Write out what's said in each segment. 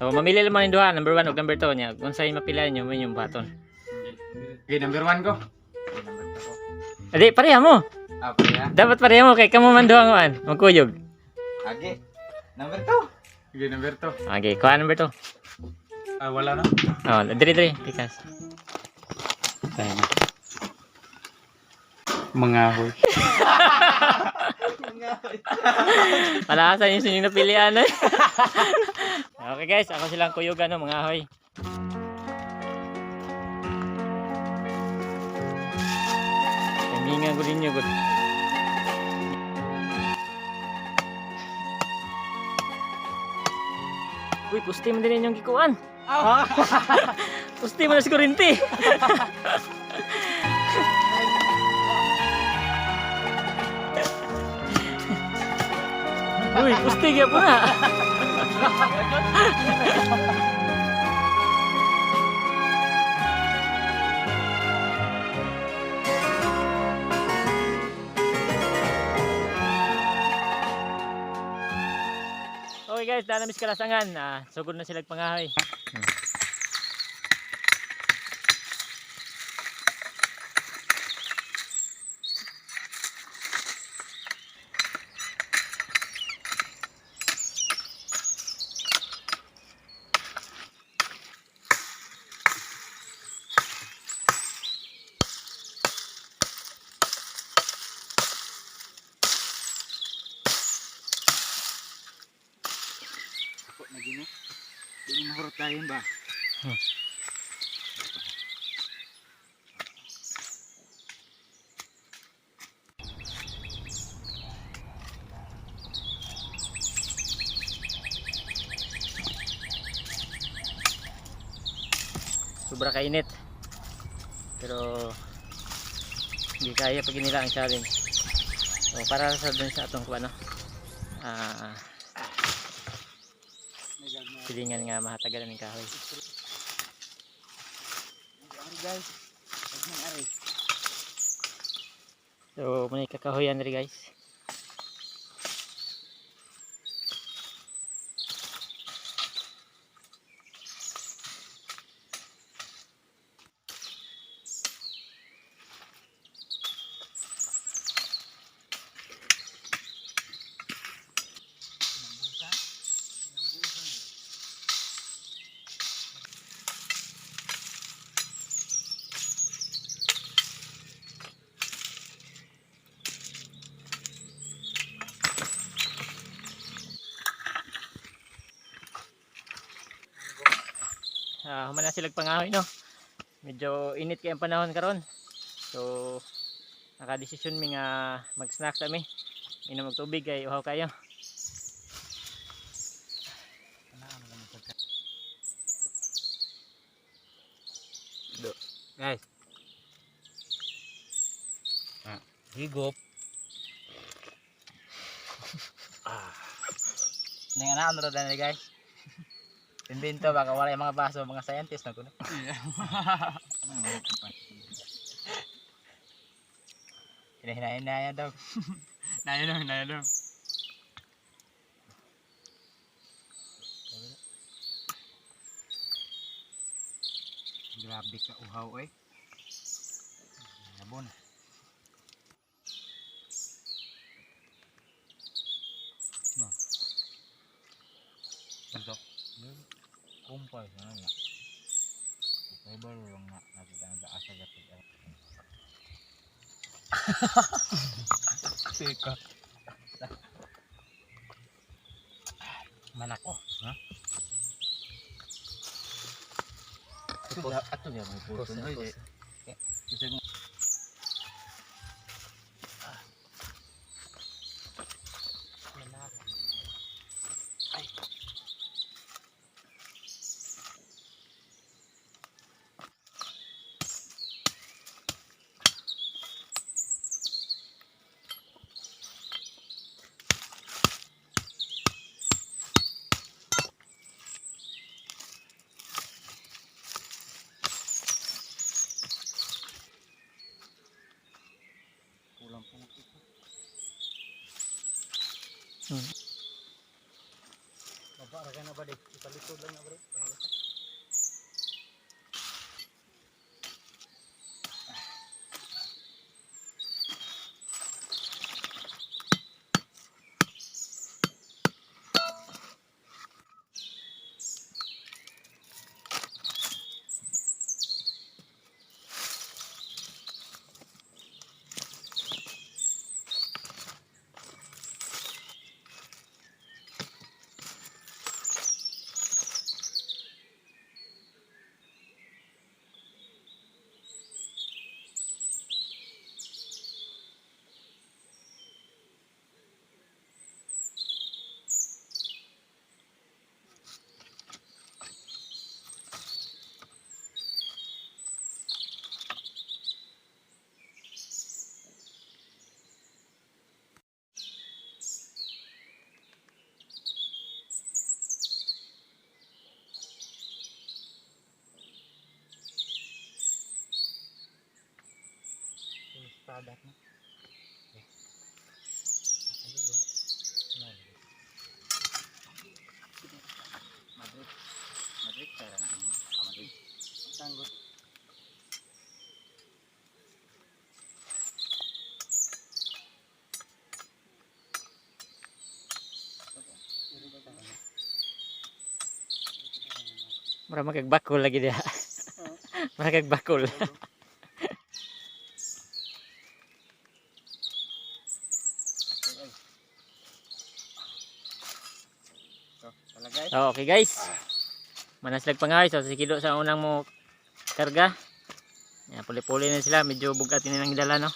So mamili lang mo ning duha, number 1 ug number 2 niya. Kung sa'y mapilian niyo mo inyong buhaton. Okay, number 1 ko. Okay, number 2 ko. Adi, pareha mo. Ah, pareha. Dapat pareha mo kay kamo man duha nga man. Magkuyog. Age. Number 2. Okay, number 2. Okay, kuha number 2. Ah, wala na. Oh, diri diri, pikas. Tayo. Mga hoy. Palakasan yung sinyong napilian eh. Okay guys, ako silang kuyog ano, mga hoy. Kaminga ko ninyo gud. Uy, pusti mo din inyong gikuan. Pusti mo na si kurinti. Uy, pusti kaya po na. Okay guys, daan namin sa kalasangan. Ah, sugod na sila pangahoy. Ako na gini. Di mo mahurot tayo ba? Sobra kainit. Pero hindi kaya pag nila ang challenge. So, para sa dun sa atong kuno. Ah, silingan nga mahatagal ang kahoy. Ari guys. Wag nang ari. So, muna kakahoyan rin guys. Ah, human na sila pangahoy no. Medyo init kay ang panahon karon. So nakadesisyon mi nga mag-snack kami. Inom og tubig kay uhaw kayo. Guys. Ah, higop. Ah. Nga na ano na guys. Imbento baka wala yung mga baso, mga scientist na kuno. Hinahinahin na yan daw. Nayo lang, nayo lang. Grabe ka uhaw eh. Nabon. No. Ito. Kumpay na nga. Kumpay lang na nakita ang asa gapit. Teka. Manako. Ha? Ato gyud mo puso no. Bisag kulang pa na ito. Baba ra ka na ba di? Ipalikod lang na ba di? Finished product na. Okay. Ano do? No. Madrid. Madrid pera na ano? Ah, Madrid. Tanggot. Mura magagbakol lagi diha. Mura kagbakol. So, talagay. So, okay guys. Manaslag pangahoy. So, si Kido sa unang mo karga. Yan, puli-puli na sila. Medyo bugat nilang dala, no?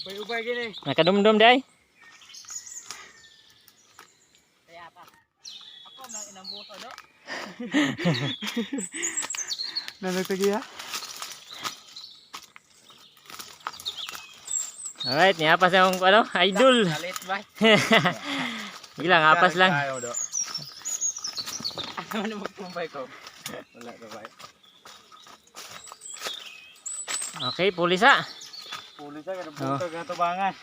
Ubay-ubay gini. Nakadumdum day. Kaya pa. Ako na inambuto do. Nanagtagi ha? Alright, niapas na akong ano, idol. Kalit ba? Sige lang, apas lang. Tayo do. Ano man magpumpay ko? Wala ka ba? Okay, puli sa. Puli sa kada butog ang tubangan.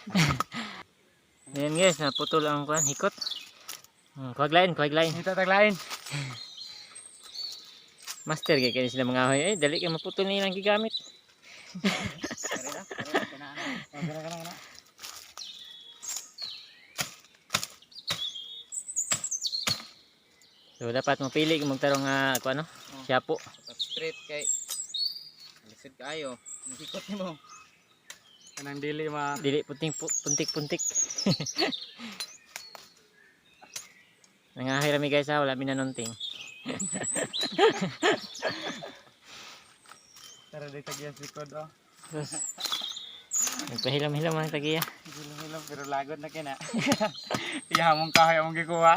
Ayan guys, naputol ang kuan, hikot. Kuwag lain, kuwag lain. Ito taglain. Master kay kini sila mga ahoy. Eh, dali kay maputol nilang gigamit. Kare na, kare na, kinaan. Kana kana kana. So dapat mo pili kung magtarong nga kuan no? Siyapo. Dapat straight kay lisod kaayo. Nagikot nimo. Kanang dili ma Dili punting puntik-puntik. Nangahoy rami guys ha, wala minanunting. Tara di tagiya sikod oh. Tapos, nagpahilam-hilam ang tagiya. Hilom-hilom pero lagot na kina. Iya mong kahoy among gikuha.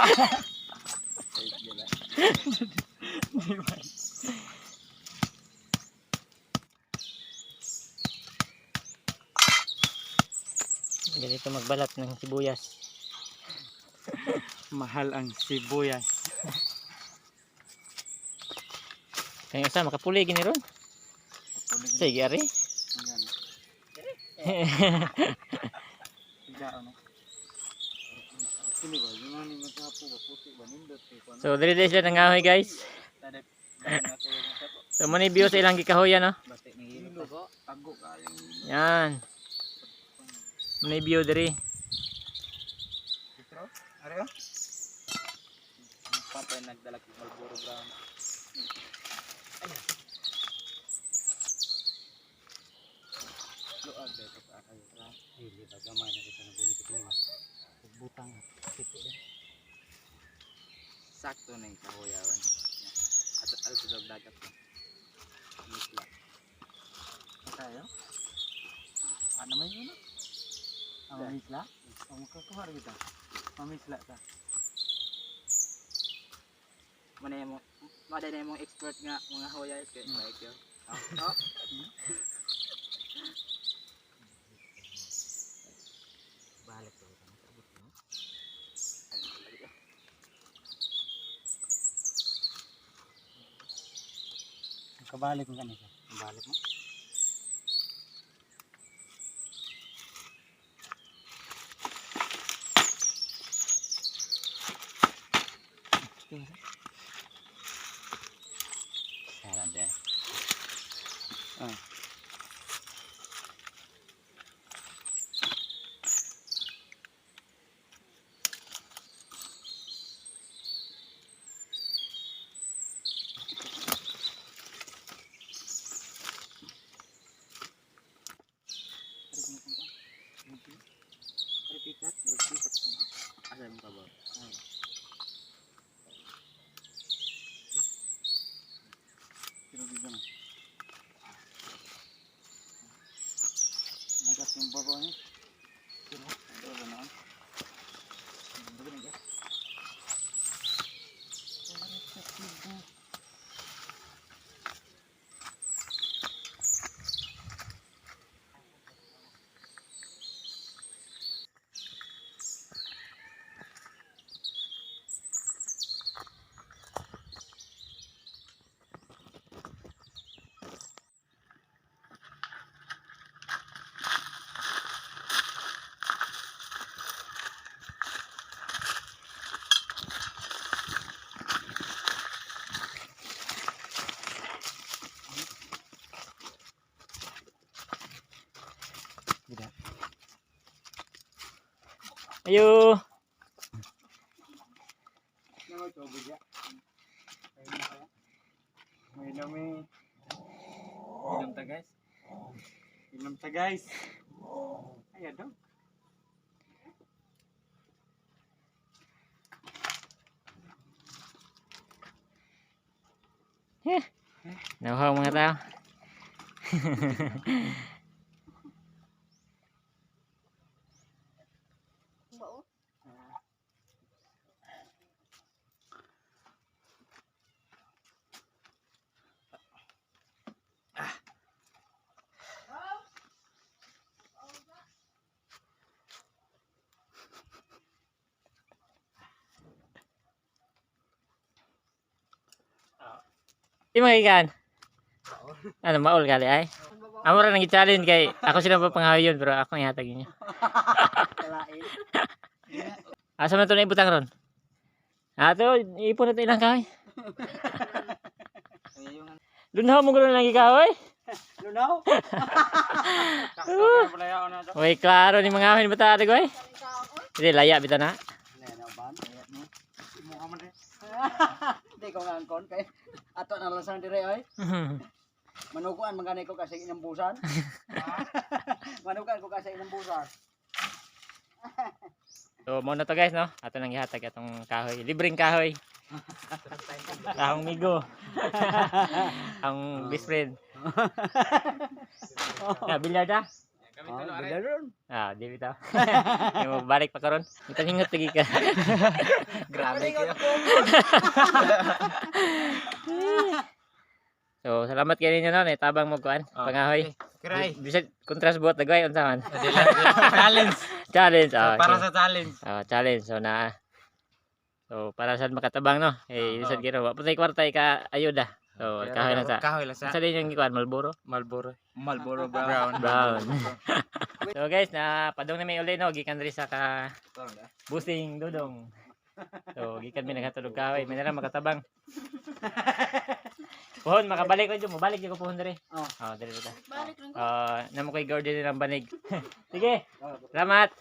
Di ba? Ganito magbalat ng sibuyas. Mahal ang sibuyas. Kaya usa makapuli gini ron. Sige ari. Kini ba, yung mga masapo ba, puti ba, nindot kay kuno. So dili dili sila nangahoy guys. Tade. Nato yung sapo. So mo ni view sa ilang gikahoyan no. Bati nahilo ko. Tago kaayo. Yan. Mo ni view diri. Dito, are oh. Papay nagdala kog Marlboro Brown. Luag dito ka kayo. Dili ba gamay na kita nabunit kini ba. Butang kito din. Sakto na yung kahuyawan. At ato sa dagat ko. Misla. Tayo. Ano man yun? Ang mamisla? Ang makakuha ra kita. Mamisla ta. Manay mo, maday na mong expert nga mga hoya kay like yo. Oh. Balik ko kita sabot no. Kabalik mo kanina. Kabalik mo. Saran de. Ah. Asa mo ka ba? Pero dito na. Bukas yung baba niya. Pero, ano na? Ayo. May lami. Inom ta, guys. Inom ta, guys. Ay, ano? Nauhaw mga tao. Di mga ikan. Ano, maol gali ay? Amo ra nang i-challenge kay ako sila pa panghayon pero ako ang ihatag ninyo. Kalain. Asa man to na ibutang ron? Ato, ipon na to ilang kahoy. Lunhaw mo gano'n lang ikaw, oy. Lunaw? Uy, klaro ni mga amin bata ate ko, oy. Hindi, laya bita na. Hindi ko nga angkon kay ato na lang sang dire oy. Manuguan man gani ko kasi inyong busan. Manuguan ko kasi inyong busan. So, mo na to guys, no? Ato nang ihatag atong kahoy. Libreng kahoy. Kahong migo. Ang best friend. Na, bilyard ah. Kami Oh, bilaron. Ah, di bitaw. Yung magbalik pa karon. Itanhingot lagi ka. Grabe kayo. So, salamat kayo ninyo no, tabang mo kuan, pangahoy. Kiray. Bisag contrast buot dagway unsa man. Challenge. Challenge. Ah, Para okay. sa challenge. Ah, challenge. So na. So para sad makatabang no. Eh Oo. sad kiro wa putay kwarta ka ayuda. So kahoy na sa. Kahoy lang sa. Sa din yung gikuan Marlboro? Marlboro. Marlboro Brown. Brown. So guys, na padung na may uli no gikan diri sa ka Busing Dudong. So gikan mi naghatod og kahoy, may na lang makatabang. Puhon makabalik ko mobalik jud ko puhon diri. Oh. Oh, diri ta. Balik lang ko. Ah, namo kay Gordon ng banig. Sige. Salamat.